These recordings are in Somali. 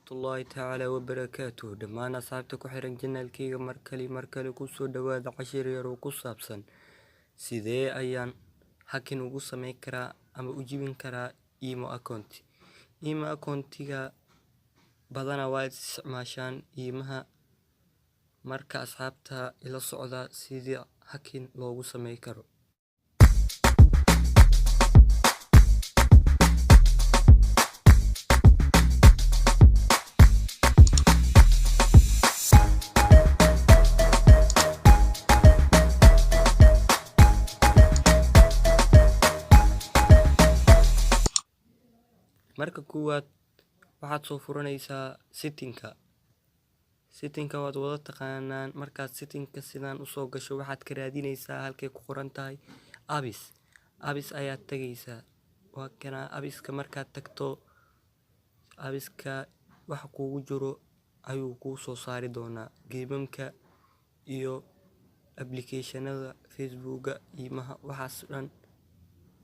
Waraxmatullaahi tacaala wabarakaatuh. Dhammaan asxaabta ku xiran channelkayga, mar kale kusoo dhawaada cashir yar oo ku saabsan sidee ayaan hacking ugu sameyn karaa ama u jebin karaa imo account. Imo accountiga badanaa waa isticmaashaan iimaha. Marka asxaabta, ila socda sidii hacking loogu sameyn karo. Marka koowaad waxaad soo furanaysaa settingka. Settingka waad wada taqaanaan. Markaad settingka sidaan usoo gasho, waxaad ka raadinaysaa halkay ku qoran tahay apps. Apps ayaad tagaysaa. Waa kana appska. Markaad tagto appska, waxa kuugu jiro ayuu kuu soo saari doonaa, gamemka iyo applicationada Facebooka, iimaha, waxaas dhan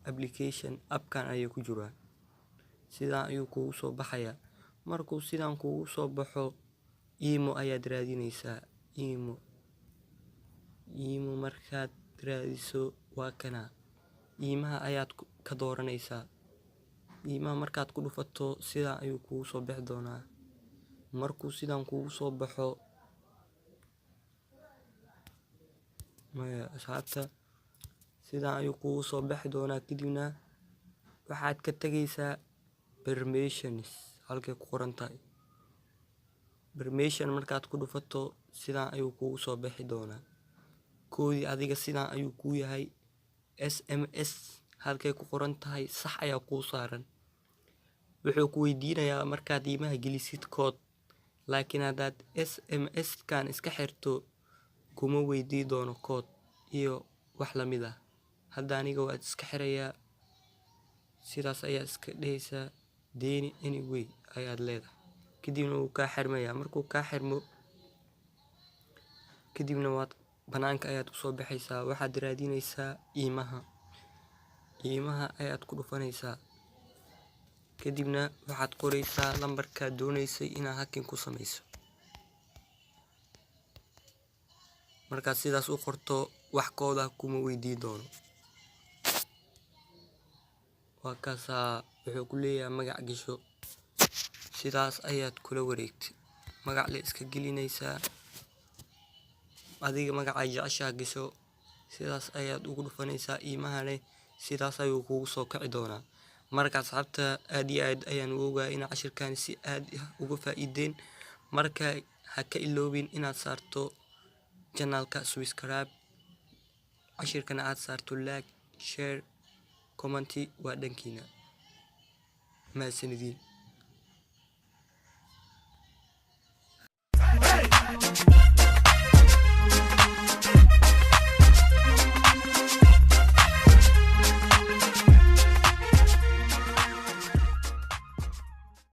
application appkan ayay ku jiraan. Sidaan ayuu kugu soo baxayaa. Markuu sidaan kugu soo baxo, imo ayaad raadinaysaa. Imo, imo markaad raadiso, waa kana. Iimaha ayaad ka dooranaysaa. Iimaha markaad ku dhufato, sidaan ayuu kugu soo bixi doonaa. Markuu sidaan kugu soo baxo, maya asxaabta, sidaan ayuu kugu soo bixi doonaa. Kadibna waxaad ka tegaysaa permissions halkay ku qoran tahay. Permission markaad ku dhufato, sidaan ayuu kugu soo bixi doonaa. Koodii adiga sidaan ayuu kuu yahay. SMS halkay ku qoran tahay sax ayaa kuu saaran. Wuxuu ku weydiinayaa markaad iimaha gelisid kood, laakiin haddaad SMS kan iska xirto, kuma weydii doono kood iyo wax la mid ah. Hadda aniga waad iska xirayaa. Sidaas ayaa iska dhehaysaa, deeni anyway ayaad leedahay. Kadibna wuu kaa xirmayaa. Markuu kaa xirmo, kadibna waad banaanka ayaad kusoo baxaysaa. Waxaad raadinaysaa iimaha. Iimaha ayaad ku dhufanaysaa. Kadibna waxaad qoraysaa lambarkaad doonaysay inaad hacking ku samayso. Markaad sidaas u qorto, wax kooda kuma weydii doono. Waa kaasaa, wuxuu ku leeyahay magac gasho. Sidaas ayaad kula wareegtay. Magac le iska gelinaysaa. Adiga magacaa jeceshaha gasho. Sidaas ayaad ugu dhufanaysaa iimahane, sidaas ayuu kugu soo kici doonaa. Marka asxaabta, aad iyo aad ayaan u ogahay in cashirkan si aad ah uga faa'iideen. Marka ha ka iloobin inaad saarto channelka subscribe, cashirkana aad saarto like, share, comment. Waa dhankiina. Mahadsanidin. Hey!